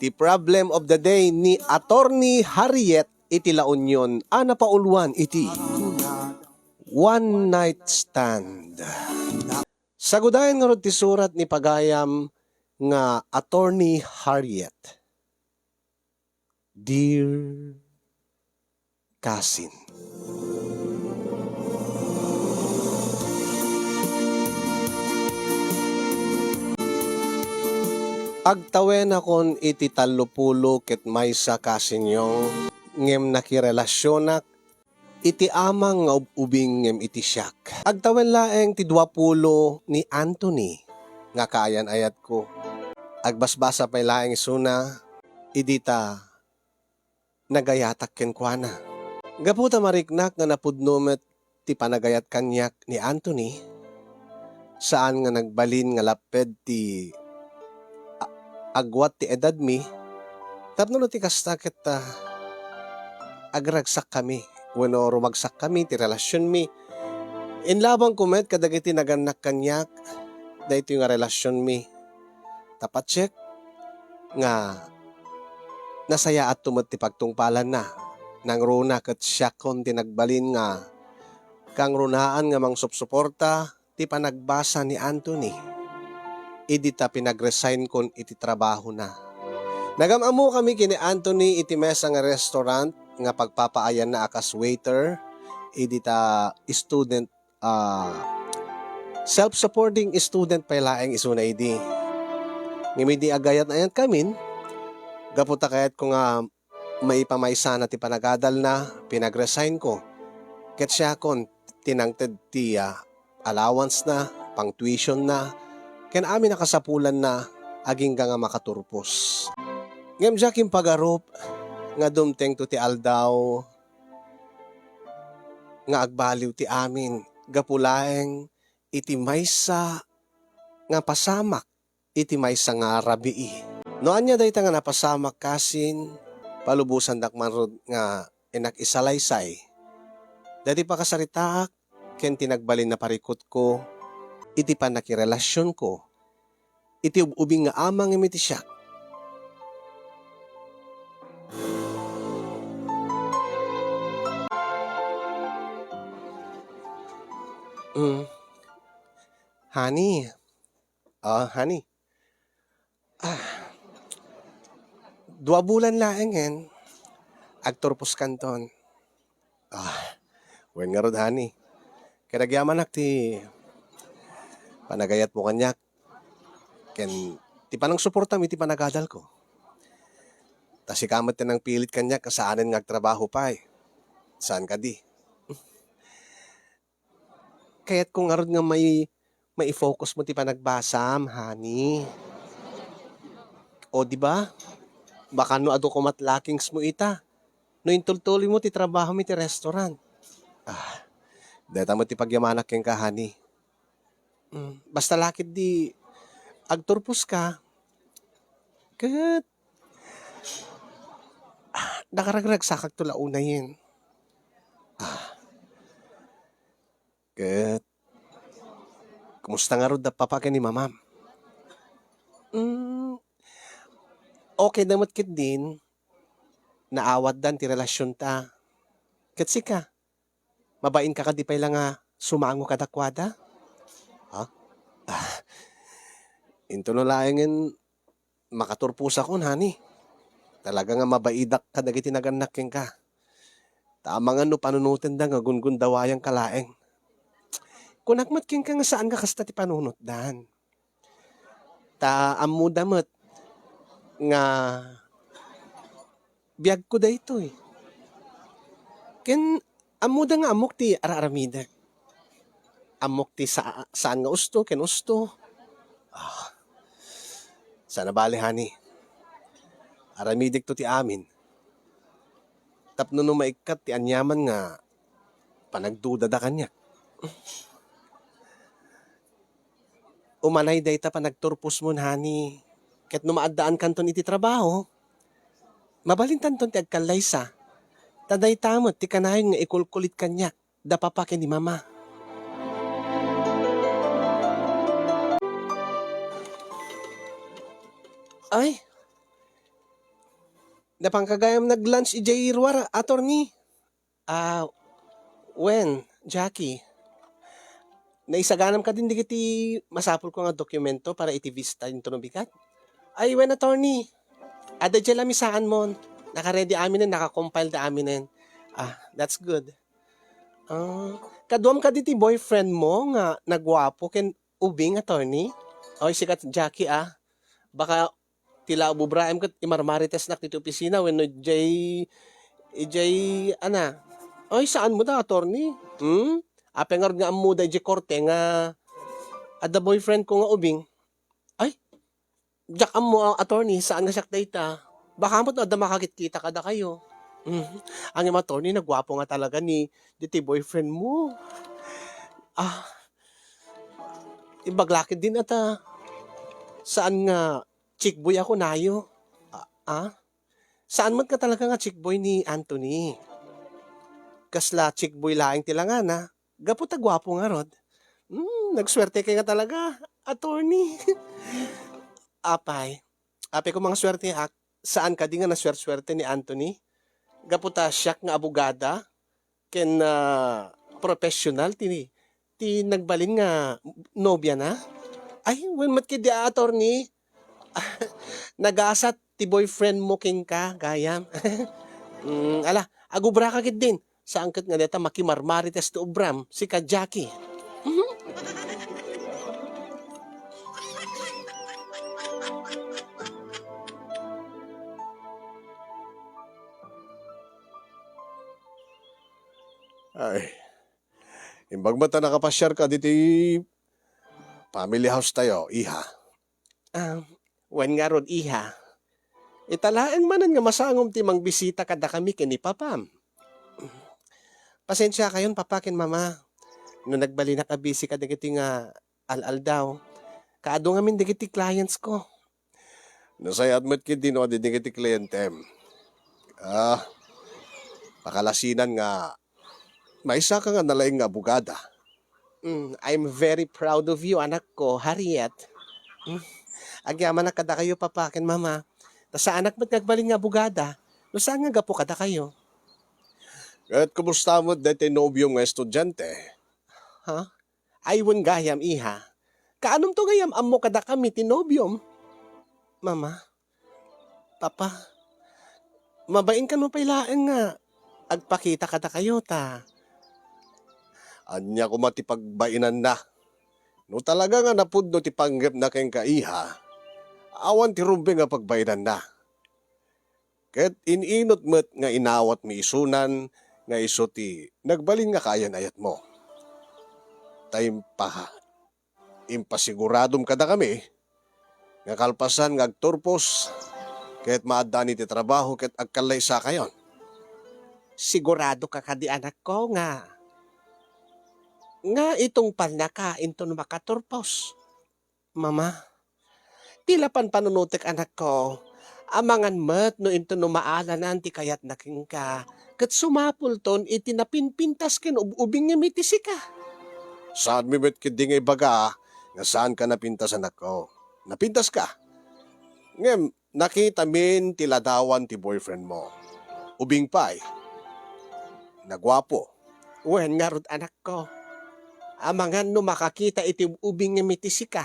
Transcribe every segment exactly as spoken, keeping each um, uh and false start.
ti problem of the day ni Attorney Harriet iti La Union a napauluan iti one night stand. Sagudayen ngarud ti surat ni pagayam nga Attorney Harriet. Dear Kasin. Agtawenakon iti tallopulo ket maysa kasinyo, ngem nakirelasionak iti amang nga ub-ubing ngem iti siak. Agtawen laeng ti duapulo ni Anthony nga kaayan-ayatko. Agbasbasa pay laeng isuna, idi ta nagayatak kenkuana. Gapu ta mariknak nga napudno met ti panagayat kaniak ni Anthony, saan nga nagbalin nga lapped ti a-, agwat ti edadmi, tapno no ti kasta ket, ah, agragsakkami wenno rumagsakkami ti relasionmi. Inlabangko met kadagiti nagannak kaniak daytoy nga relasionmi. Ta patiek nga nasayaatto met ti pagtungpalanna. Nangruna ket siakon ti nagbalin nga kangrunaan nga mangsupsuporta ti panagbasa ni Anthony idi ta pinagresignko iti trabahona. Nagam-ammokami ken ni Anthony iti mesa nga restaurant nga pagpapaayanna a kas waiter idi ta student, ah, self-supporting student pay laeng isuna idi. Ngem idi agayat-ayatkamin, gapu ta kayatko nga maipamaysana ti panagadalna, pinagresignko. Ket siakon ti nangted ti, ah, allowance-na, pang-tuition-na, ken amin a kasapulanna agingga nga makaturpos. Ngem diak impagarup nga dumtengto ti aldaw nga agbaliw ti amin gapu laeng iti maysa nga pasamak iti maysa nga rabii. No ania dayta nga napasamak kasin, palubosandak man rud nga innak isalaysay daytoy pakasaritaak ken ti nagbalin a parikutko iti pannakirelasionko iti ub-ubing nga amang ngem iti siak. Mm. Honey. Ah, honey. Ah. Dua bulan laengen, agturposkanton. Ah, wen ngarud, honey. Ket agyamanak ti panagayatmo kaniak ken ti panangsuportam iti panagadalko. Ta sika met ti nangpilit kaniak a saanen nga agtrabaho pay. Saan kadi? Kayatko ngarud nga mai-, mai-focus mo ti panagbasam, honey. O, di ba? Baka no adu koma ti lakingsmo ita. No intultuloy mo ti trabahom iti restaurant. Ah, dayta met ti pagyamanak kenka, honey. Mm, basta la ketdi agturposka, ket ah, nakaragragsakakto la unayen. Ah. Ket, kumusta ngarud da papa ken ni mamam? Mm, okay da met ketdin, naawatdan ti relasionta. Ket sika, mabainka kadi pay la nga sumango kadakuada? Ha? Ah, intono laengen makaturposakon, honey. Talaga nga mabaidak kadagiti nagannak kenka. Ta amangan no panunotenda nga gungundawayanka laeng. Kunak met kenka nga saan nga kasta ti panunotdan. Ta ammoda met nga biagko daytoy. Ken ammoda nga ammok ti ar-aramidek. Ammok ti sa-, saan nga usto ken usto. Ah, saan a bale, honey. Aramidekto ti amin. Tapno no maikkat ti aniaman nga panagdudada kaniak. Umanay dayta panagturposmon, honey. Ket no maaddaankanton iti trabaho, mabalintanton ti agkallaysa. Ta dayta met ti kanayon nga ikulkulit kaniak da papa ken ni mama. Ay, Napanka gayam nag-lunch idiay ruar, attorney? Ah, wen, Jackie. Naisaganam kadin dagiti masapulko nga dokumento para iti visa inton ubigat? Ay, wen, attorney. Adda idiay lamisaanmon. Naka-ready aminen, naka-compile da aminen. Ah, that's good. Ah, kaduam kadi ti boyfriend mo nga naguapo ken ubing, attorney? Oy, sika, Jackie, ah. Baka ti labubraem ket imarmaritesnak ditoy opisina wenno idiay, idiay, ana. Ay, saan mo da, attorney? Hmm? Apay ngarud nga ammo da idiay korte nga adda boyfriend ko nga ubing? Ay, diak ammo, ah, attorney, saan nga siak dayta. Baka met no adda makakitkita kadakayo. Mhm. Ngem, attorney, naguapo nga talaga ni ditoy boyfriend mo. Ah, ibaga la ketdin ata. Saan nga chickboy a kunayo? Ah, ah? Saan met nga talaga nga chickboy ni Anthony? Kasla chickboy laeng ti langana, gapu ta guapo ngarud. Hmm, nagsuerteka nga talaga, attorney. Apay, apay koma nga suerteak, saan kadi nga nasuersuerte ni Anthony? Gapu ta siak nga abogada, ken, ah, professional ti, ti nagbalin nga nobiana? Ay, wen met ketdi, attorney. Nagasat ti boyfriend mo kenka, gayam. Mm, ala, agubraka ketdin. Saan ket nga dayta makimarmarites ti ubram, sika, Jackie. Mhm. Ay, imbag met ta nakapasiarka ditoy family house tayo, iha. Ah, wen ngarud, iha. Ita laeng manen nga masangom ti mangbisita kadakami ken ni papam. Pasensiakayon, papa ken mama, no nagbalinak a busy kadagiti nga al-aldaw. Kaadu ngamin dagiti clients ko. Nasayaat met ketdi no adi dagiti klientem. Ah, pakalasinan nga maysaka nga nalaing nga abogada. Mm, I'm very proud of you, anakko, Harriet. Mm, agyamanak kadakayo, papa ken mama. Ta saanak met nga agbalin nga abogada no saan nga gapu kadakayo. Ket kumusta met daytoy nobiom nga estudiante? Ha? Ay, wen gayam, iha. Kaanonto nga yam-ammo kadakami ti nobiom? Mama, papa, mabain kano pay laeng nga agpakita kadakayo ta. Ania koma ti pagbainanna? No talaga nga napudno ti panggepna kenka, iha, awan ti rumbeng a pagbainanna. Ket in-inut met nga inawatmi isunan nga isu ti nagbalin nga kaayan-ayatmo. Ta impa-, impasiguradom kadakami nga kalpasan nga agturpos ket maaddaan iti trabaho ket agkallaysakayon. Siguradoka kadi, anakko, nga, nga itungpalnaka inton makaturpos? Mama, ti la panpanunotek, anakko, amangan met no inton no maalanan ti kayatna kenka, ket sumapulton iti napinpintas ken ub-ubing nga miti sika. Saanmi met ketdi nga ibaga nga saanka napintas, anakko. Napintaska. Ngem nakitamin ti ladawan ti boyfriend mo. Ubing pay. Naguapo. Wen ngarud, anakko. Amangan no makakita iti ub-ubing nga miti sika.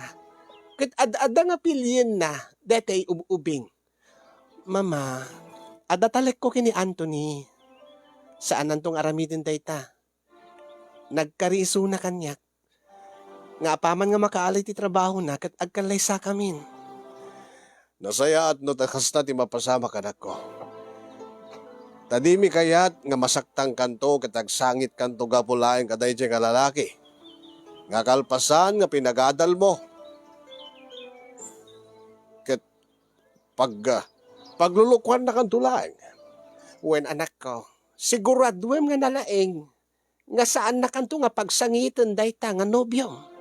Ket ad-adda nga pilienna daytoy ub-ubing. Mama, adda talekko ken ni Anthony. Saananto nga aramiden dayta. Nagkariisuna kaniak nga apaman nga makaalay ti trabahona ket agkallaysakamin. Nasayaat no ta kasta ti mapasamak, anakko. Ta dimi kayat nga masaktangkanto ket agsangitkanto gapu laeng kadaydiay nga lalaki nga kalpasan nga pinagadalmo ket pag-, paglulukuannakanto laeng. Wen, anakko, siguraduem nga nalaing nga saannakanto nga pagsangiten dayta nga nobiom.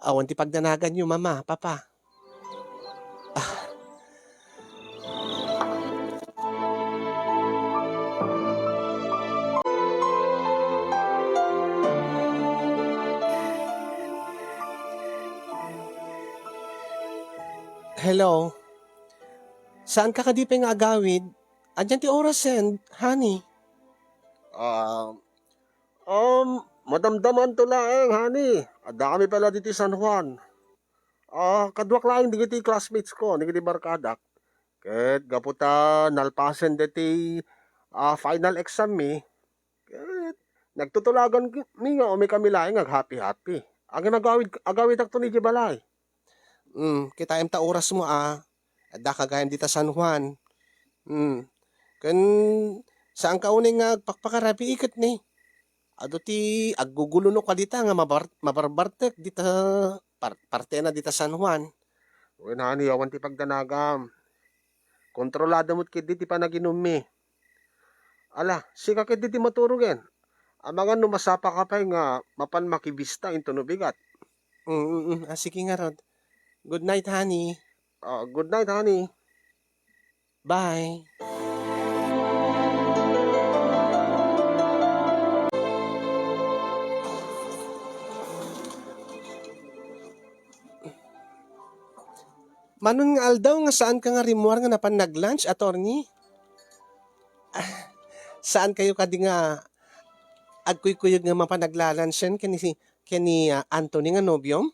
Awan ti pagdanaganyo, Mama, Papa. Ah. Hello? Saanka kadi pay nga agawid? Ania ti orasen, honey? Ah, um, madamdamanto laeng, honey. Addakami pala ditoy San Juan. Ah, kaduak laeng dagiti classmates ko, dagiti barkadak. Ket gapu ta nalpasen ditoy, ah, final exam mi, ket nagtutulagan mi nga umikami laeng nga aghappy-happy. Ngem agawid, agawidakto idiay balay. Hmm, kitaem ta orasmo, a. Addaka gayam dita San Juan. Hmm. Ken saanka unay nga agpakpakarabii ket ni? Adu ti agguguluno kadita nga mabar-, mabarbartek dita par-, partena dita San Juan. Wen, honey, awan ti pagdanagam. Kontrolada met ketdi ti panaginummi. Ala, sika ketdi ti maturogen. Amangan no masapaka pay nga mapan makibista intono bigat. Mm, mm, mm. Ah, sige ngarud. Good night, honey. Ah, good night, honey. Bye. Manon nga aldaw nga saanka nga rimmuar nga napan nag-lunch, attorney? Ah, saankayo kadi nga agkuykuyog nga mapan nagla-lunchen ken ni, ken ni, ah, Anthony nga nobiom?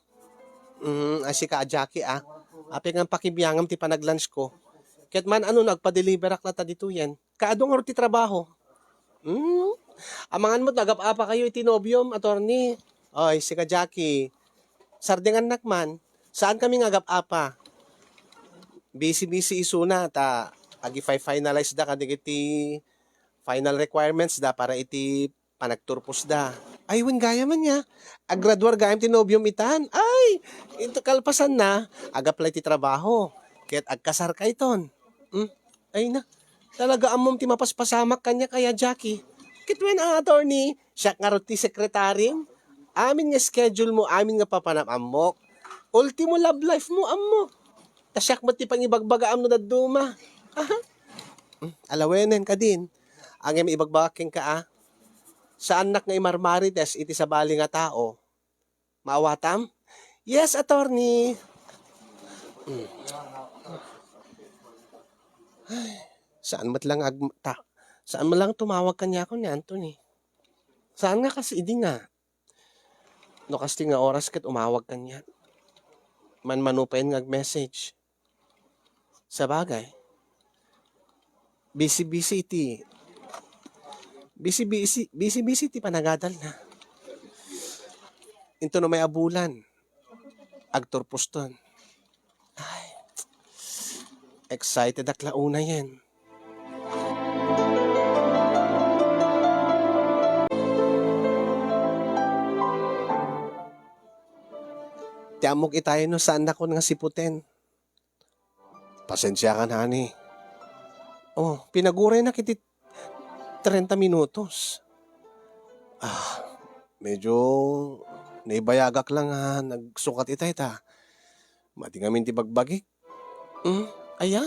Mm, ay, sika a Jackie, ah. Apay nga pakibiangam ti panag-lunch ko. Ket man, ano, nagpa-deliverak latta ditoyen. Kaadu ngarud ti trabaho. Hmm? Amangan met, nagap-apa kayo iti nobiom, attorney. Oy, sika Jackie. Sardengannak man. Saan kami nga agap-apa? Busy-busy isuna ta agi-fi-finalize da kadagiti final requirements da para iti panagturpos da. Ay, wen gayam ania. Aggraduar gayam ti nobiom itan. Ay, into kalpasan na, ag-apply ti trabaho. Ket agkasar kayton. Hmm? Ay na, talaga ammom ti mapaspasamak kaniak aya, Jackie. Ket wen a, attorney, siak ngarud ti sekretarim. Amin nga schedule mo, amin nga papanam ammok. Ultimo love life mo, ammok. Ta siak met ti pangibagbagaam no dadduma. Aha. Hmm, alawenen kadin. Ngem ibagbagak kenka, a. Saannak nga imarmarites iti sabali nga tao. Maawatam? Yes, attorney. Mm. Ay, saan met lang ag-, ta-, saan met lang tumawag kaniakon ni Anthony? Saan nga kas idi nga? No kasta nga oras ket umawag kaniak. Manmano pay nga ag-message. Sabagay, busy-busy iti, busy-busy, busy-busy iti panagadalna. Into no may a bulan, agturposton. Ay, excited ak la unayen. Ti ammok itay no saannakon nga siputen. Pasensiakan, honey. Oh, pinaguraynak iti trenta minutos. Ah, medyo naibayagak lang nga nagsukat itay ta. Madi ngamin ti bagbagik. Hmm? Aya?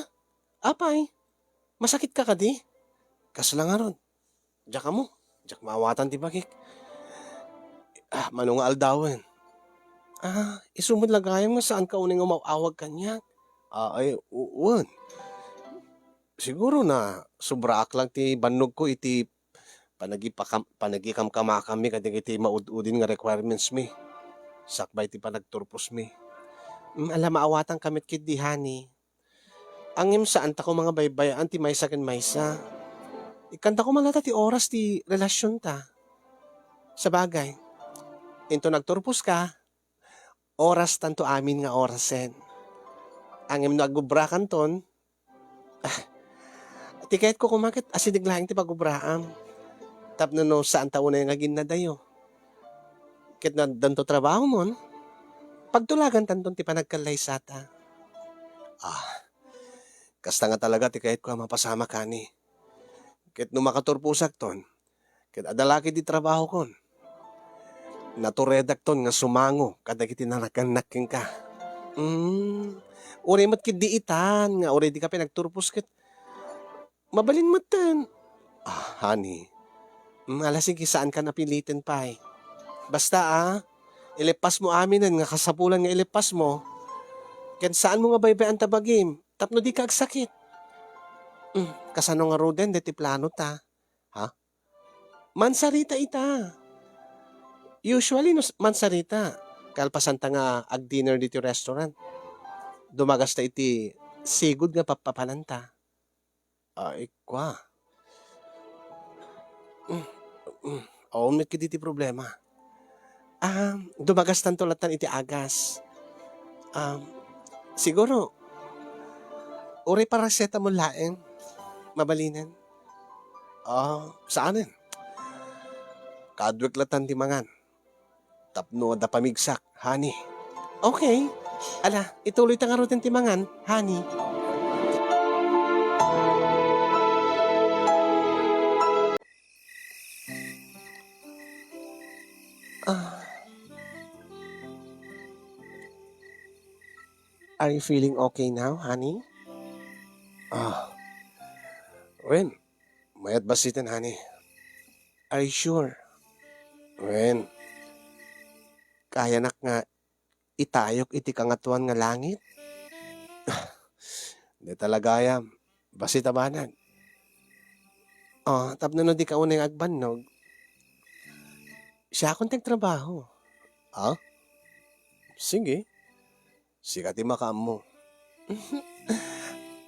Apay? Masakitka kadi? Kasla ngarud. Diak ammo, diak maawatan ti bagik. Ah, mano nga aldawen? Ah, isu met la gayam nga saanka unay nga umaw-awag kaniak. Ah, ay, u-, wen. Siguro nasobraak lang ti bannogko iti panagipakam-, panagikamkamakammi kadagiti maud-udin nga requirements mi. Sakbay ti panagturpos mi. Mm, ala, maawatan ka met ketdi, honey. Ngem saantako nga baybay-an ti maysa ken maysa. Ikkantako man latta ti oras ti relasionta. Sabagay, inton agturposka, orastanto amin nga orasen. Ngem no agubrakanton, ah, ti kayatko koma ket asideg laeng ti pagubraam. Tapno no saanta unay nga aginnadayo. Ket no addanto trabahomon, pagtulagantanton ti panagkallaysata. Ah, kasta nga talaga ti kayatko a mapasamak, honey. Ket no makaturposakton, ket adda la ketdi trabahokon, naturedakton nga sumango kadagiti nanagannak kenka. Mm, uray met ketdi itan nga uray dika pay nagturpos ket mabalin metten. Ah, honey. Mm, ala, sige, saankan a piliten pay. Basta, ah, ileppasmo aminen nga kasapulan nga ileppasmo. Ken saanmo nga baybay-an ta bagim tapno dika agsakit. Mm, kasano ngaruden daytoy planota? Ha? Mansarita ita. Usually, no s-, mansarita. Kalpasanta nga ag-dinner ditoy restaurant, dumagasta iti sigud nga pappapananta. Ay, kua. Mm, mm, awan met ketdi ti problema. Um, dumagastanto latan iti agas. Um, siguro, uray paracetamol laeng. Mabalinen. Ah, saanen? Kaduek latan ti mangan. Tapno adda pamigsak, honey. Okay. Ala, ituloy ta ngaruden ti mangan, honey. Ah. Are you feeling okay now, honey? Ah. Wen, mayat basiten, honey. Are you sure? Wen, kayanak nga itayok iti kangatoan nga langit? Dayta la gayam. Bassit a banag. Ah, tapno no dika unay agbannog, siakon ti agtrabaho. Ah? Sige. Sika ti makaammo.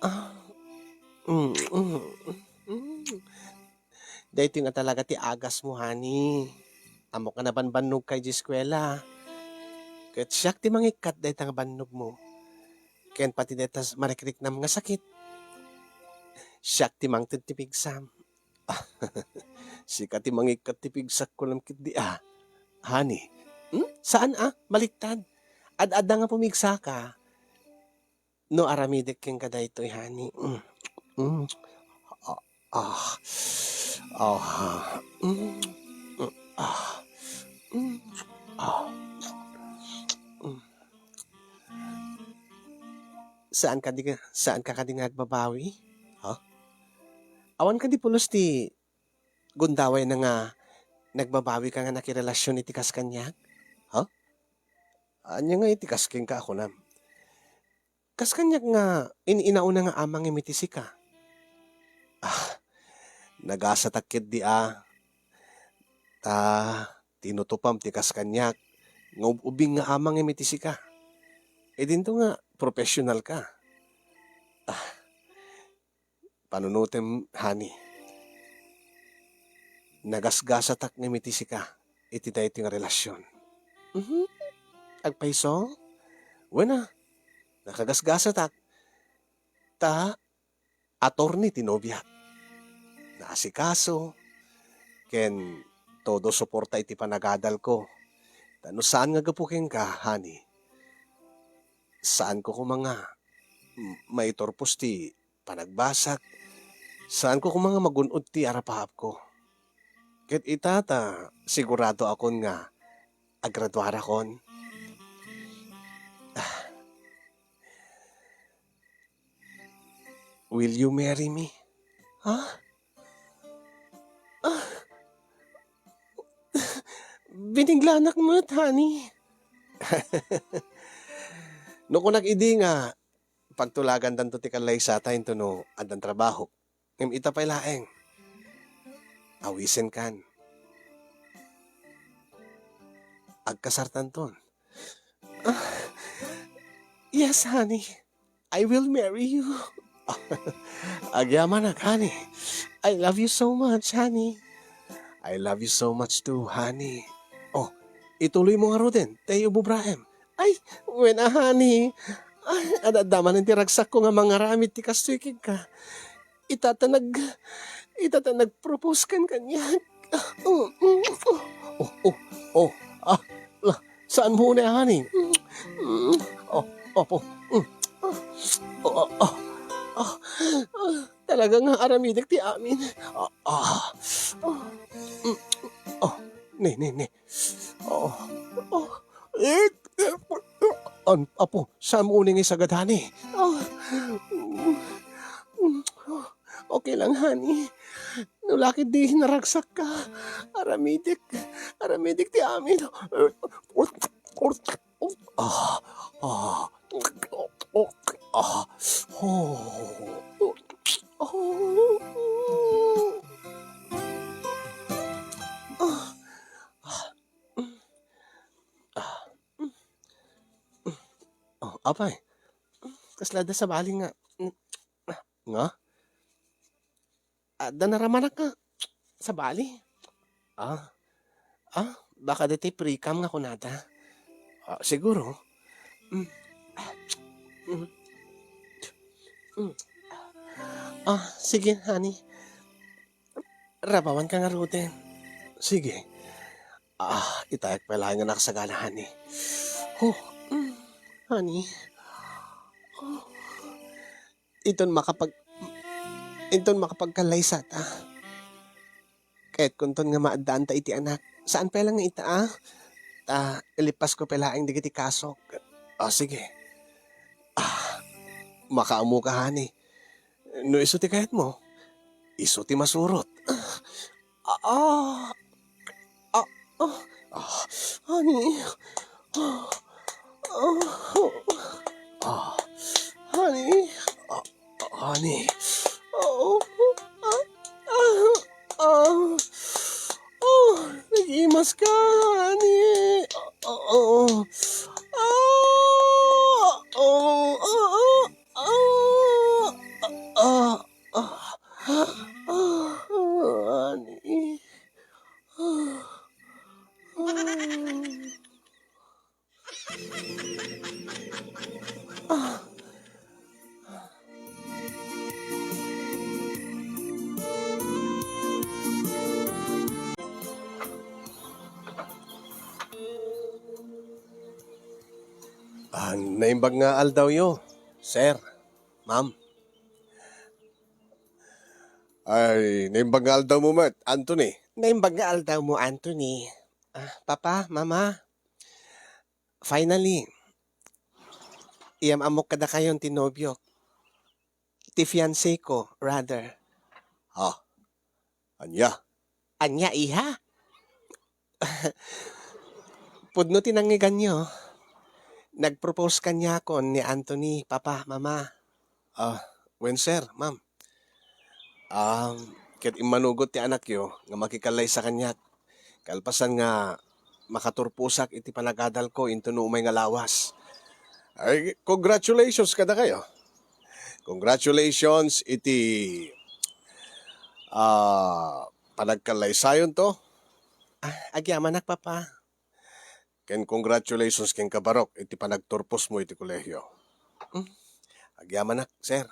Ah. Mm, mm, mm. Daytoy nga talaga ti agasmo, honey. Ammok nga nabanbannogka idiay eskuela. Ket siak ti mangikkat dayta nga bannogmo. Ken pati dayta s-, marikriknam nga sakit, siak ti mangted ti pigsam. Sika ti mangikkat ti pigsakko laeng ketdi a, honey. Hmm? Saan a? Baliktad. Ad-adda nga pumigsaka. No aramidek kenka daytoy, honey. Mm. Mm. Ah, ah. Ah. Mm. Mm. Ah. Mm. Ah. Mm. Saan kadi nga, saan ka kadi nga agbabawi? Ha? Awan kadi pulos ti gundawayna nga nagbabawika nga nakirelasion iti kas kaniak? Ha? Ania nga iti kas kenka a kunam? Kas kaniak nga in-inauna nga amang iti sika? Ah, nagasatak ketdi a. Ta, tinutupam ti kas kaniak nga ub-ubing nga amang iti sika. Idinto nga professional ka. Ah, panunotem, honey. Nagasgasatak ngem iti sika iti daytoy nga relasion. Mhm. Agpayso? Wen a, nakagasgasatak. Ta, attorney ti nobiak. Naasikaso, ken todo suporta iti panagadalko. Ta no saan nga gapu kenka, honey, saanko koma nga, mm, maiturpos ti panagbasak, saanko koma nga magun-od ti arapaapko. Ket ita ta sigurado akon nga agraduarakon. Ah. Will you marry me? Ha? Ah. Biniglanak met, honey. No kunak idi nga pagtulagantanto ti kallaysata intono addan trabaho. Ngem ita pay laeng, awisenkan. Agkasartanton. Ah, yes, honey. I will marry you. Agyamanak, honey. I love you so much, honey. I love you so much too, honey. Oh, ituloy mo ngaruden, tay ububraem. Ay, wen a, honey. Ay, adda manen ti ragsakko nga mangaramid ti kastoy kenka. Ita ta nag-, ita ta nag-propose kan kaniak. Oh, oh, oh, oh, ah, la, saan mo unay, honey? Oh, apo. Oh, oh, oh, oh. Talaga nga aramidek ti amin. Ah, ah. Oh, ne, ne, ne. Oh, oh. Eh, eh, an-, apo, saan mo unay nga isagad, honey? Oh. Okay lang, honey. No la ketdi naragsak ka, aramidek, aramidek ti amin. Ah, ah, ah, oh, oh, oh. Apay, kasla adda sabali nga, nga? Adda naramanak nga sabali? Ah, ah, baka ditoy precam nga kunada. Ah, siguro. Mm. Mm. Mm. Ah, sige, honey. Rabawanka ngaruden. Sige. Ah, itayak pay laeng nga nakasagana, honey. Huh. Mm. Honey. Huh. Inton makapag-, inton makapagkallaysata. Kayatkonton nga maaddaanta iti anak. Saan pay lang nga ita, ah? Ta, ilipasko pay laeng dagiti kasok. Ah, sige. Ah, makaammoka, honey. No isu ti kayatmo, isu ti masurot. Ah, ah, ah, ah, ah, honey. Ah, ah, ah, honey. Ah, honey. Ah, ah, ah, ah, ah, nag-imas ka, honey. Ah, ah, ah, ah, ah, ah, ah, ah, ah, ah, ah, honey. Ah, ah. Ah. Ah, naimbag nga aldawyo, sir, ma'am. Ay, naimbag nga aldawmo met, Anthony. Naimbag nga aldawmo, Anthony. Ah, Papa, Mama, finally, iyam-ammok kadakayon ti nobiok. Ti fiancé ko, rather. Ha? Ania? Ania, iha? Pudno ti nangngeganyo. Nag-propose kaniakon ni Anthony, Papa, Mama. Ah, wen, sir, ma'am. Um, ket immanugot ti anakyo nga makikallaysa kaniak. Kalpasan nga makaturposak iti panagadalko inton no umay nga lawas. Ay, congratulations kadakayo. Congratulations iti, ah, panagkallaysayonto. Ah, agyamanak, Papa. Ken congratulations kenka, Barok, iti panagturposmo iti kolehio. Mm. Agyamanak, sir.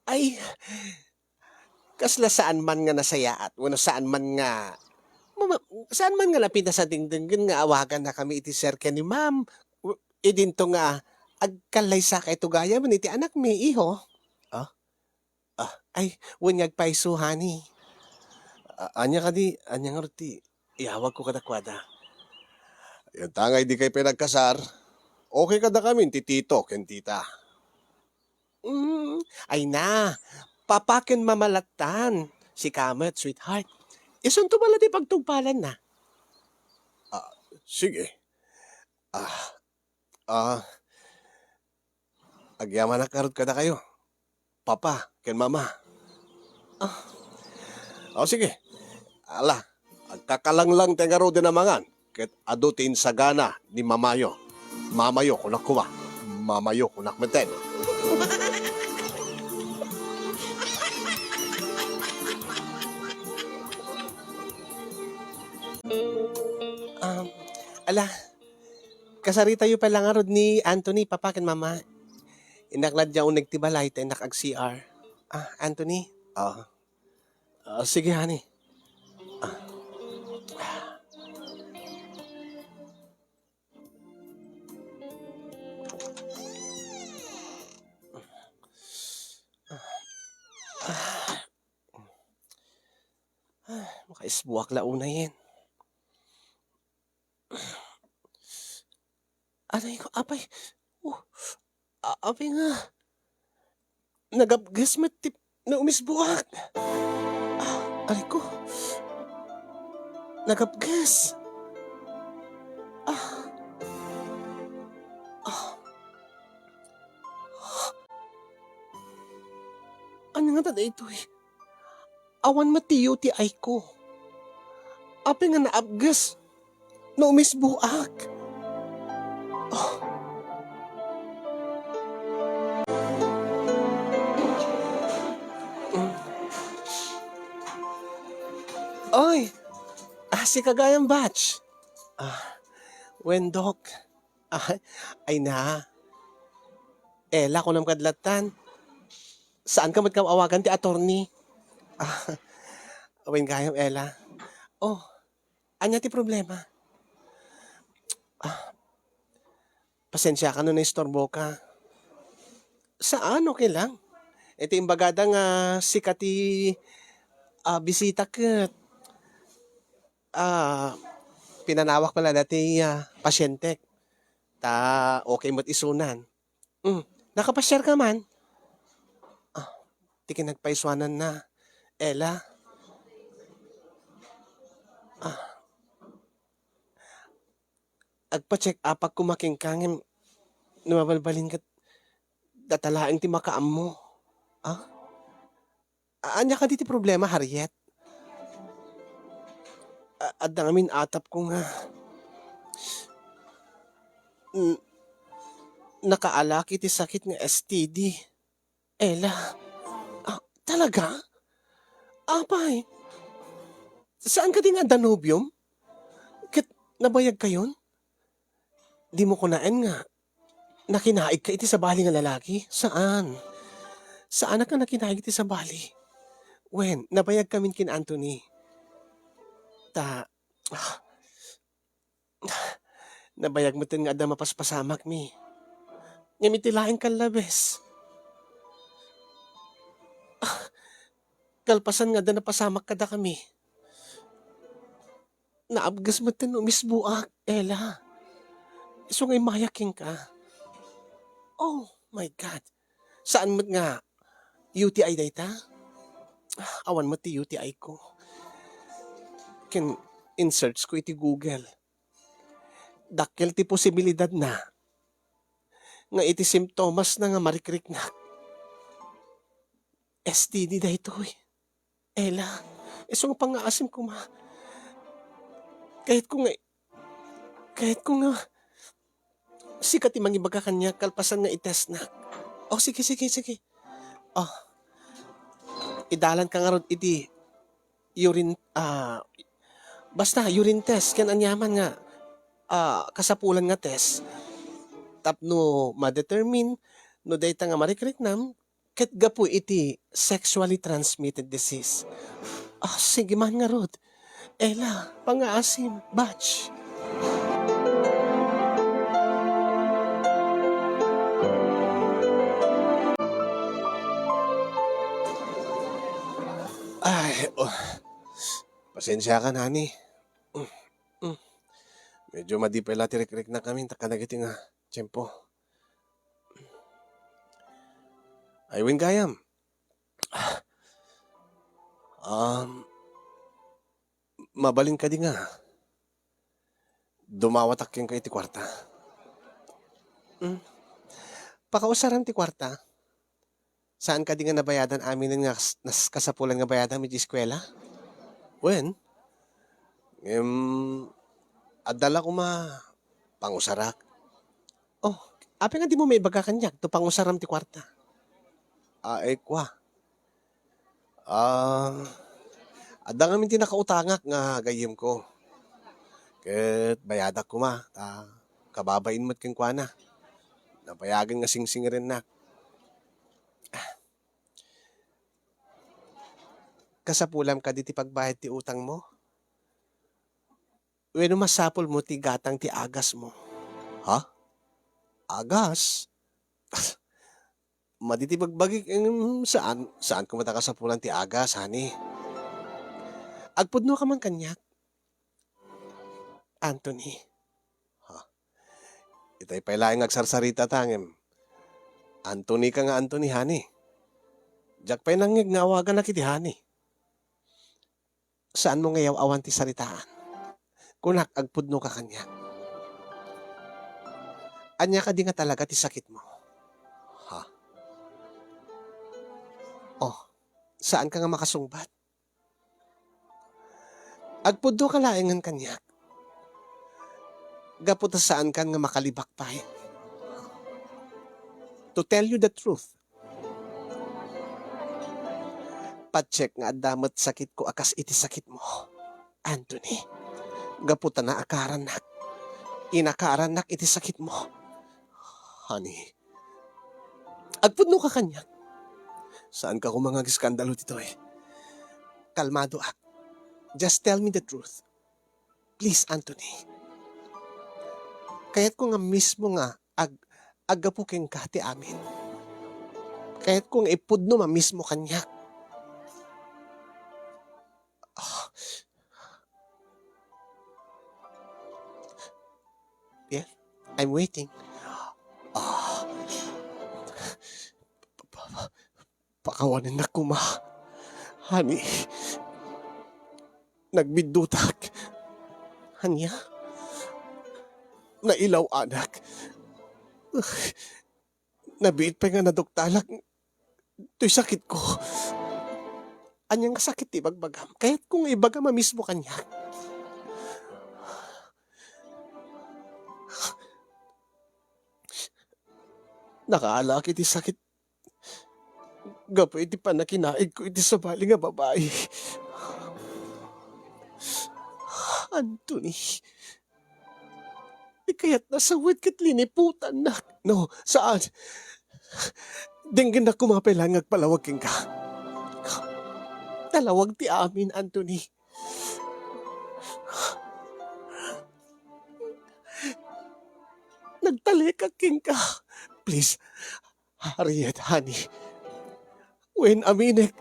Ay, kasla saan man nga nasayaat, wenno saan man nga, mama-, saan man nga napintas a dengdenggen nga awagannakami iti sir ken ni ma'am, w-, idinto nga agkallaysakayto gayamen iti anakmi, iho. Ah? Ah, ay, wen nga agpayso, honey. A-, ania kadi, ania ngarud ti iyawagko kadakuada? Ita nga idi kay pay nagkasar, okay kadakamin ti tito ken tita. Mm, ay na, papa ken mama lattan. Sika met, sweetheart. Isunto man la ti pagtungpalanna. Ah, sige. Ah, ah, agyamanak ngarud kadakayo, papa ken mama. Ah. O, sige. Ala, agkakalanglang ti ngaruden a mangan, ket adu ti insagana ni mamayo. Mamayo, kunak koma. Mamayo, kunak metten. Um, ala, kasaritayo pay la ngarud ni Anthony, papa ken mama. Innak la dia uneg ti balay ta innak ag-C R. Ah, Anthony? Ah. Ah, sige, honey. Ah. Ah, makaisbuak la unayen. Aray ko, apay. Oh, a-, apay nga. Nagapges met ti naumisbuak. Ah, aray ko. Nagapges. Ah. Ah. Ania ngata daytoy? Awan met ti U T I ko. Apay nga naapges no umisbuak? Ah. Oy! Ah, sika gayam, Batch. Ah, wen, Doc. Ah, ay na. Ella, kunam kad lattan. Saan ka met nga awagan ti attorney? Ah, wen gayam, Ella. Oh, ania ti problema? Ah, pasensiaka no naisturboka. Saan, okay lang. Iti imbagada nga sika ti, ah, bisita ket, ah, pinanawak pala dati, ah, pasientek. Ta okay met isunan. Hmm, nakapasiarka man? Ah, ti kinagpaisuananna, Ella. Ah, agpa-check up-ak koma kenka ngem no mabalbalin ket data laeng ti makaammo. Ah? A-, ania kadi ti problema, Harriet? A-, adda ngamin atapko nga n-, nakaalak iti sakit nga S T D. Ella. Ah, talaga? Apay, saan kadi nga adda nobiom? Ket nabayagkayon? Dimo kunaen nga nakinaigka iti sabali nga lalaki? Saan. Saanak nga nakinaig iti sabali. Wen, nabayagkamin ken Anthony. Ta, ah, nabayag metten nga adda mapaspasamakmi. Ngem iti laeng kallabes, ah, kalpasan nga adda napasamak kadakami, naabges metten no umisboak, Ella. Isu nga immayak kenka. Oh my God. Saan met nga U T I dayta? Ah, awan met ti U T I ko. Ken in-search ko iti Google. Dakkel ti posibilidadna nga iti simptomasna nga marikriknak, S T D daytoy. Ella, isu nga pangngaasim koma. Kayatko nga, kayatko nga sika ti mangibaga kaniak kalpasan nga i-testnak. Oh, sige, sige, sige. Oh, idalanka ngarud iti urine, ah, basta urine test ken aniaman nga, ah, kasapulan nga test tapno ma-determine no dayta nga marikriknam ket gapu iti sexually transmitted disease. Ah, sige man ngarud. Ella, pangngaasim, Batch. Ay, oh. Pasensiakan, honey. Mm, mm. Medyo madi pay la ti rikriknakami ta kadagiti nga tiempo. Ay, wen gayam. Um, mabalin kadi nga dumawatak kenka iti kuarta? Hmm? Pakausaram ti kuarta. Saan kadi nga nabayadan aminen nga kas-, nas-, kasapulan nga bayadam iti eskuela? Wen, ngem, adda la koma pangusarak. Oh, apay nga dimo maibaga kaniak no pangusaram ti kuarta? Ah, ay, kua. Ah, adda ngamin ti nakautangak nga gayyemko. Ket bayadak koma, ta kababain met kenkuana. Nabayagen nga singsingirennak. Kasapulam kadi ti pagbayad ti utangmo? Wenno masapulmo ti gatang ti agasmo? Ha? Agas? Madi ti bagbagik, em, saan, saan koma ta kasapulan ti agas, honey. Agpudnoka man kaniak, Anthony. Ha? Itay pay laeng nga agsarsarita ta, ngem Anthony ka nga Anthony, honey. Diak pay nangngeg nga awaganak iti honey. Saanmo nga yaw-awan ti saritaan? Kunak, agpudnoka kaniak. Ania kadi nga talaga ti sakitmo? Ha? Oh, saanka nga makasungbat? Agpudnoka laengen kaniak. Gapu ta saankan nga makalibak pay. To tell you the truth, patiek nga adda met sakitko a kas iti sakitmo. Anthony, gapu ta naakarannak, inakarannak iti sakitmo. Honey, agpudno ka kaniak. Saan ka koma nga agiskandalo ditoy. Kalmadoak. Just tell me the truth. Please, Anthony. Kayatko nga mismo nga ag-, aggapu kenka ti amin. Kayatko nga ipudno a mismo kaniak. Ah. Yeah, I'm waiting. Ah. Pa-, pa-, pakawanennak koma. Honey, nagbiddutak. Ania? Nailaw-anak. Nabiit pay nga naduktalak toy sakitko. Ania nga sakit ti ibagbagam? Kayatko nga ibagam a mismo kaniak. Nakaalaak iti sakit gapu iti pannakinaigko iti sabali nga babai. Anthony, ti kayatna sawen ket liniputannak. No, saan. Denggennak koma pay laeng nga agpalawag kenka. Nalawag ti amin, Anthony. Nagtalekak kenka. Please, Harriet, honey. Wen, aminek.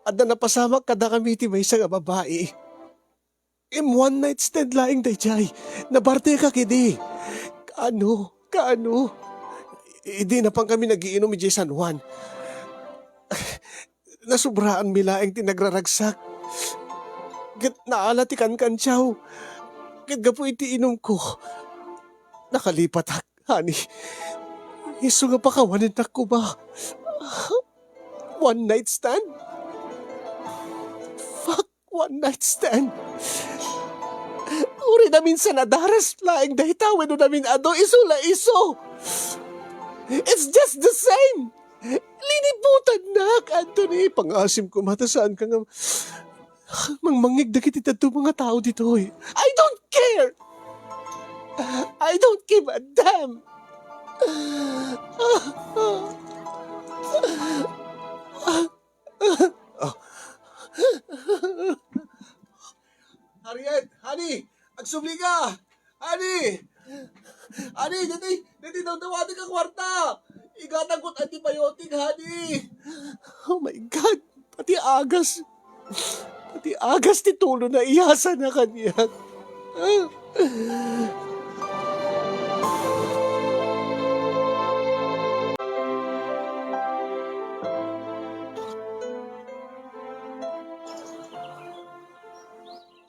Adda napasamak kadakami ti maysa nga babai. Im one night stand laeng daydiay. Nabartekak idi. Kaano? Kaano? Idi napankami nagiinum idiay San Juan. Nasubraanmi laeng ti nagraragsak. Ket naala ti kankantiaw. Ket gapu iti inumko, nakalipatak, honey. Isu nga pakawanennak koma. One night stand? Fuck, one night stand. Uray naminsan a daras laeng dayta wenno namin-adu, isu la isu. It's just the same. Linibutannak, Anthony. Pangasim koma ta saan ka nga mangmangngeg dagiti dadduma nga tao ditoy. I don't care. I don't give a damn. Ah. Harriet, honey, agsubli ka! Honey! Honey, ditoy, ditoy dawdawatek a kuarta! Igatangko ti antibiotic, honey! Oh my God! Pati agas! Pati agas ti tulona, iyasana kaniak.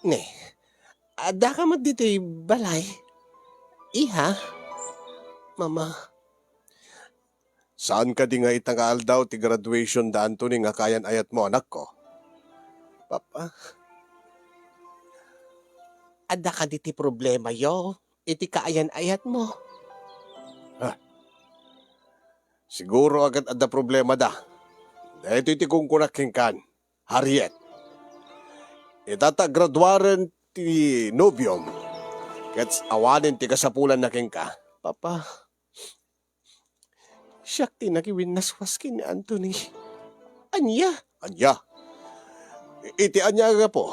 Ne, addaka met ditoy balay? Iha? Mama. Saan kadi nga ita nga aldaw ti graduation da Anthony nga kaayan-ayatmo, anakko? Papa, adda kadi ti problemayo iti kaayan-ayatmo? Ah, siguro a ket adda problemada. Daytoy ti kunkunak kenkan, Harriet. Ita ta graduaren ti nobiom, ket awanen ti kasapulanna kenka. Papa, siak ti nakiwinnaswas ken ni Anthony. Ania? Ania? Iti ania a gapu?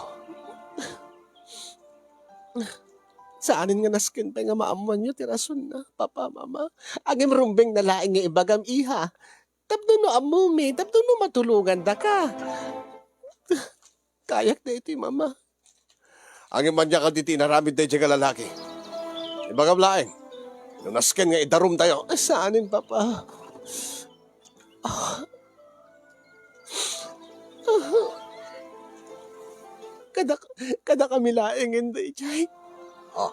Saanen nga nasken pay nga maammoanyo ti rasonna, Papa, Mama. Ngem rumbengna laeng nga ibagam, iha. Tapno no ammomi, tapno no matulongandaka. Kayak daytoy, Mama. Ngem ania kadi ti inaramid daydiay nga lalaki? Ibagam laeng. No nasken nga idarumtayo. Ah, saanen, Papa? Ah. Kada, kadakami laengen daydiay. Oh.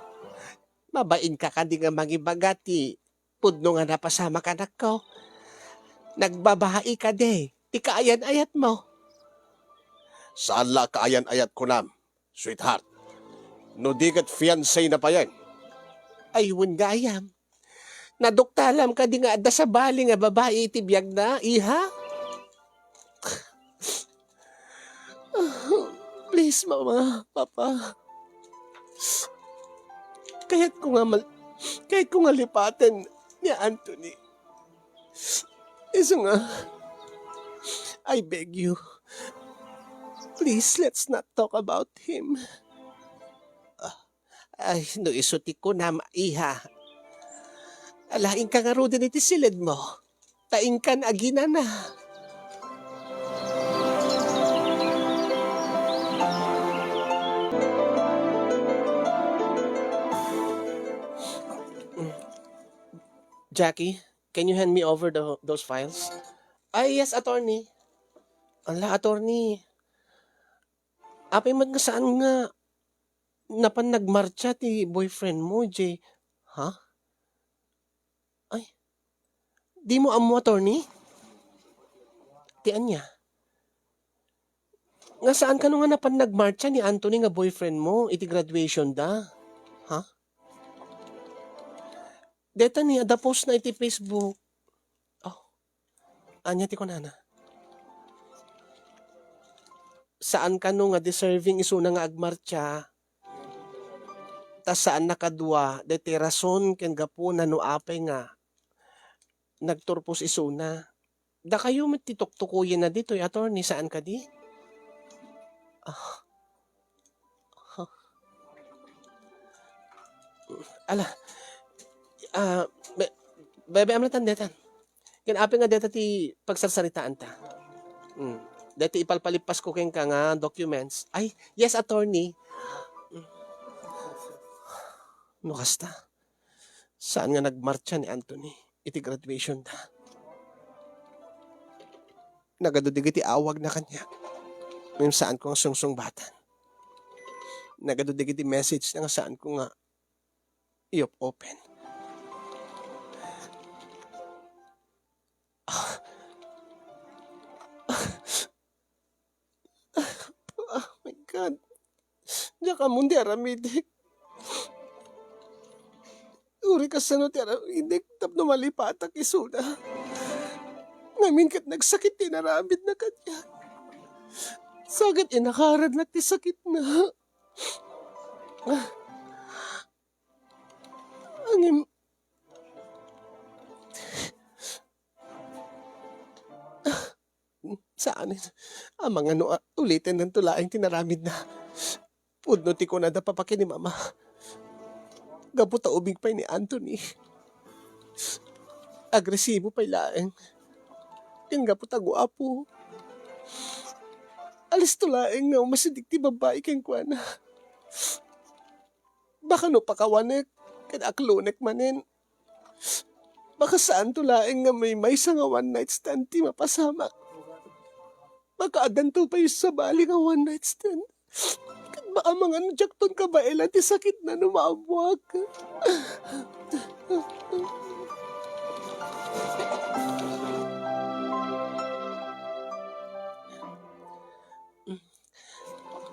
Mabain ka kadi nga mangibaga ti pudno nga napasamak, anakko? Nagbabai kadi ti kaayan-ayatmo? Saan la a kaayan-ayat kunam, sweetheart. No di ket fiancé na payen. Ay, wen gayam. Naduktalam kadi nga adda sabali nga babai iti biagna, iha? Please, Mama, Papa. Kayatko nga mal-, kayatko nga lipaten ni Anthony. Isu nga, I beg you, please, let's not talk about him. Ah, ay, no isu ti kunam, iha. Ala, inka ngaruden iti siledmo. Ta inkan aginana. Jackie, can you hand me over the, those files? Ay, yes, attorney. Ala, attorney. Apay met nga saan nga napan nagmartsa ti boyfriend mo, Jay? Ha? Ay, di mo ammo, attorney? Ti ania? Nga saan kano nga napan nagmartsa ni Anthony nga boyfriend mo iti graduation da? Ha? Deta ni, adda post na iti Facebook. Oh, ania ti kunana? Saan kano nga deserving isuna nga agmartsa, ta saan nakadua deti rason ken gapuna no apay nga nagturpos isuna. Dakayo met ti tuktukoyenna ditoy, attorney, saan kadi? Ah. Huh. Ala, ah, be-, bebe, amnatan detan. Ken apay nga deta ti pagsarsaritaanta. Hmm. Deti ipalpalippasko kenka nga documents. Ay, yes, attorney. Hmm. No kasta, saan nga nagmartsa ni Anthony iti graduation da. Nagadu dagiti awagna kaniak, ngem saanko nga sungsungbatan. Nagadu dagiti message na nga saanko nga iyop-open. Ah, oh my God. Diak ammon ti aramidek. Uray kasano ti aramidek tapno malipatak isuna. Ngamin ket nagsakit ti inaramidna kaniak. Sa ket inakarannak ti sakitna. Ngem, saan, amangan no, ah, ulitennanto laeng ti naramidna. Pudno ti kunada, Papa ken ni Mama. Gapu ta ubing pay ni Anthony. Agresibo pay laeng. Ken gapu ta guapo. Alisto laeng nga umasidik ti babbai kenkuana. Baka no pakawanek, ken aklonek manen. Baka saanto laeng nga may maysa nga one night stand ti mapasamak. Baka addanto pay sabali nga one night stand. Ket baka amangan diakton kabaelan ti sakitna no maammoak.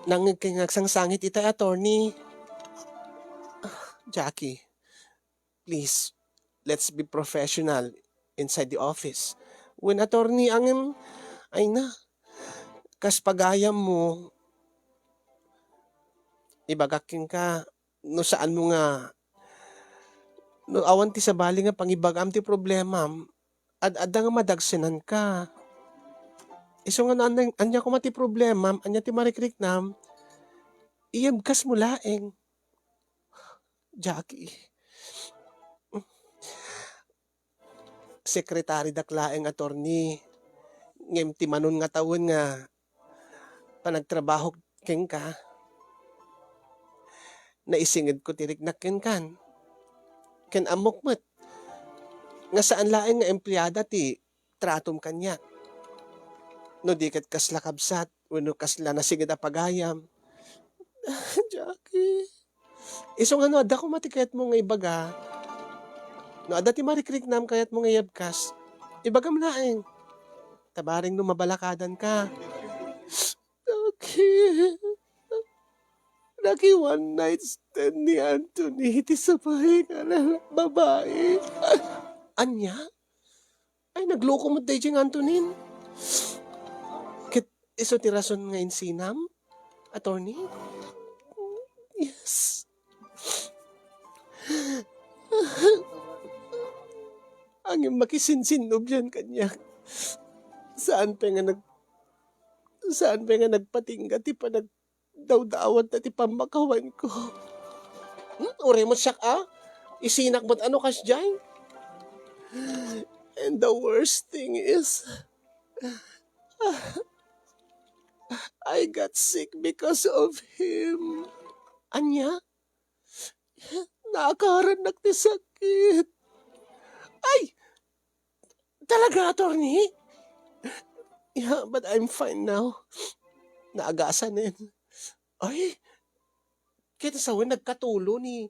Nangngeg kay nga agsangsangit itay, attorney. Ah, Jackie, please, let's be professional inside the office. Wen, attorney, ngem, ay na, kas pagayammo, ibagak kenka, no saanmo nga, no awan ti sabali nga pangibagam ti problemam, ad-adda nga madagsenanka. Isu nga no ania, ania koma ti problemam, ania ti marikriknam, iyabkasmo laeng. Jackie. Sekretaridak laeng, attorney. Ngem ti manon nga tawen nga panagtrabahok kenka, naisingedko ti riknak kenkan. Ken ammok met nga saan laeng nga empleada ti tratom kaniak. No di ket kasla kabsat wenno kasla nasinged a pagayam. Jackie. Isu nga no adda koma ti kayatmo nga ibaga, no adda ti marikriknam kayatmo nga iyabkas, ibagam laeng. Ta bareng no mabalakadanka. Jackie. Naki-one night stand ni Anthony ti sabali nga lala-, babai. Ania? Ay, nagloko met daydiay nga Antonin. Ket isu ti rason nga insinam? Attorney? Yes. Ngem makisinsinnubian kaniak. Saan pay nga nag-, saan pay nga nagpatingga ti panagdawdawat ti pammakawanko. Hmm? Uray met siak, a? Isinak met ano kasdiay? And the worst thing is, I got sick because of him. Ania? Naakarannak ti sakit. Ay! Talaga, attorney? Yeah, but I'm fine now. Naagasanen. Ay! Ket sawen nagkatulo ni,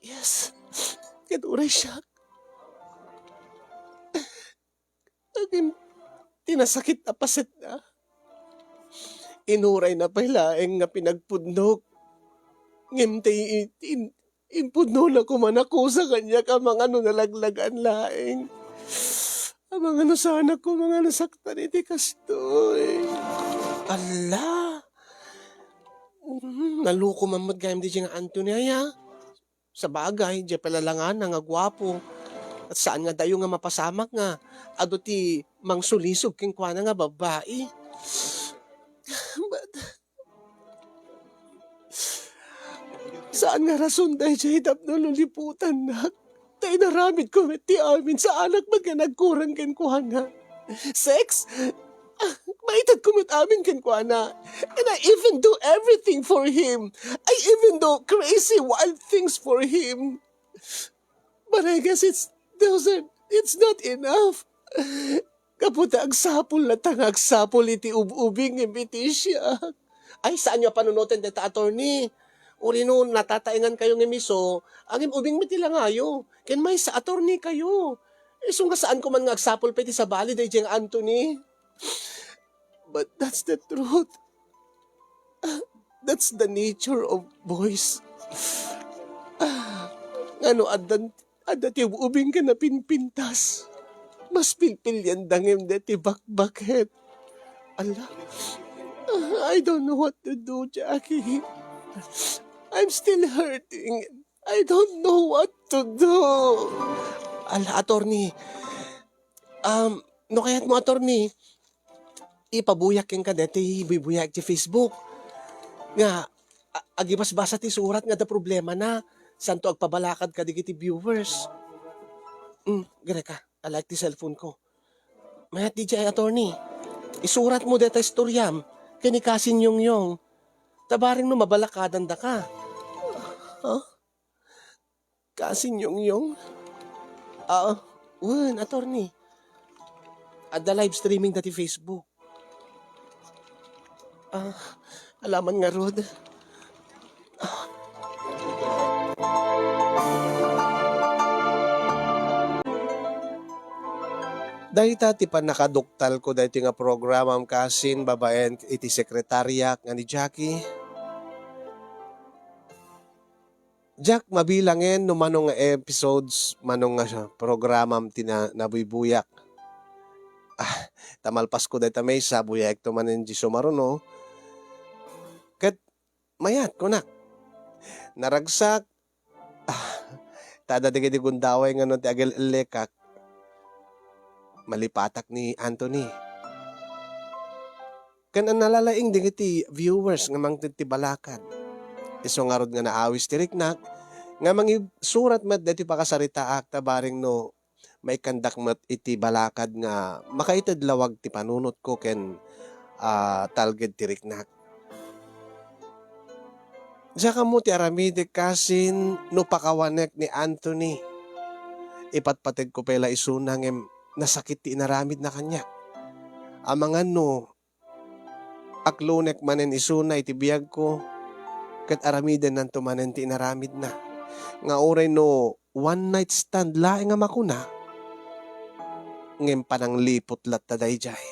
yes. Ket uray siak. Ngem ti nasakit a pasetna, inurayna pay laeng nga pinagpudnok. Ngem ti in-, impudnona koma nakusa kaniak amangan no nalaglagan laeng. Amangan no saanak koma nga nasaktan iti kastoy. Alla! Mm, naloko man met gayam diay nga Anthony aya. Sabagay, diay pay lalangana nga guapo. Ket saan nga dayo nga mapasamak nga adu ti mangsulisog kenkuana nga babbai. But, saan nga rason daydiay tapno luliputannak? Ta inaramidko met ti amin, saanak met nga nagkurang kenkuana. Sex? Ah, maitedko met amin kenkuana. And I even do everything for him. I even do crazy, wild things for him. But I guess it's, those are, it's not enough. Gapu ta agsapul latta nga agsapul iti ub-ubing ngem iti siak. Ay, saanyo a panunoten dayta, attorney. Uray no natataengan kayo ngem isu, ngem ubing met ti langayo. Ken maysa, attorney kayo. Isu nga saan ko man nga agsapul pay ti sabali daydiay nga Anthony. But that's the truth. That's the nature of boys. Ngano addan, adda ti ub-ubing ken napinpintas? Mas pilpilianda ngem dayta ti bakbaket. Ala, I don't know what to do, Jackie. I'm still hurting. I don't know what to do. Ala, attorney. Um, no kayatmo, attorney, ipabuyak kenka dayta ti buybuyaek ti Facebook. Nga, a-, agibasbasa ti surat nga adda problemana, saanto agpabalakad kadagiti viewers. Mm, gareka, alaek ti cellphone ko. Mayat diay, attorney. Isuratmo dayta istoriam ken ni Kasin Yongyong. Ta bareng no mabalakadandaka. Huh? Kasin Yongyong? Ah, wen, attorney. Adda live streaming dayta ti Facebook. Ah, alaman ngarud. Dayta ti pannakaduktalko daytoy nga programam, Kasin, babaen iti sekretariak nga ni Jackie. Diak mabilangen no mano nga episodes, mano nga programam ti na-, nabuybuyak. Ah, ta malpasko dayta maysa, buyaekto manen diay sumaruno. Ket mayat, kunak. Naragsak, ah, ta adda dagiti gundaway nga no ti agel-ellekak, malipatak ni Anthony. Ken a nalalaing dagiti viewers nga mangted ti balakad. Isu ngarud nga naawis ti riknak nga mangisurat met daytoy pakasaritaak ta bareng no maikkandak met iti balakad nga makaited lawag ti panunotko ken, ah, talged ti riknak. Diak ammo ti aramidek, Kasin, no pakawanek ni Anthony. Ipatpategko pay la isuna ngem nasakit ti inaramidna kaniak. Amangan no aklonek manen isuna iti biagko, ket aramidennanto manen ti inaramidna. Nga uray no one night stand laeng a makuna, ngem panangliput latta daydiay.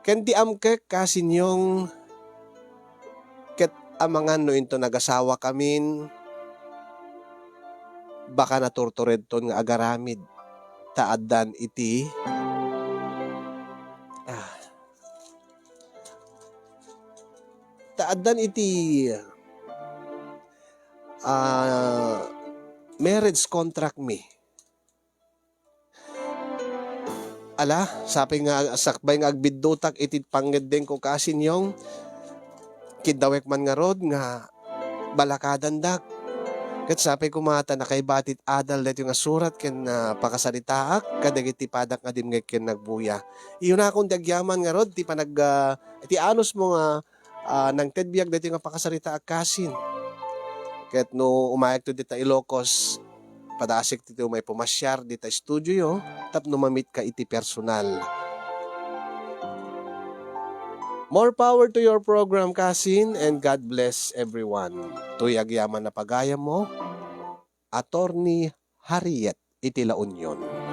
Ken ti amkek, Kasin Yong, ket amangan no inton agasawakamin, baka naturturedton nga agaramid ta addan iti, ah, Addan iti, ah, marriage contract mi. Ala, sapay nga sakbay nga agbiddutak iti pangngeddengko, Kasin Yong, kiddawek man ngarud nga balakadandak. Ket sapay koma ta nakaiba ti adal daytoy nga surat ken, ah, pakasaritaak kadagiti padak nga dimngeg ken nagbuya. Iyunakon ti agyaman ngarud ti panag-, ah, ti anusmo nga, ah, nangted biag daytoy nga pakasaritaak, Kasin. Ket no umayakto dita Ilocos, padasik ti umay pumasiar dita studioyo tapno mamitka iti personal. More power to your program, Kasin, and God bless everyone. Toy agyaman a pagayammo, Attorney Harriet iti La Union.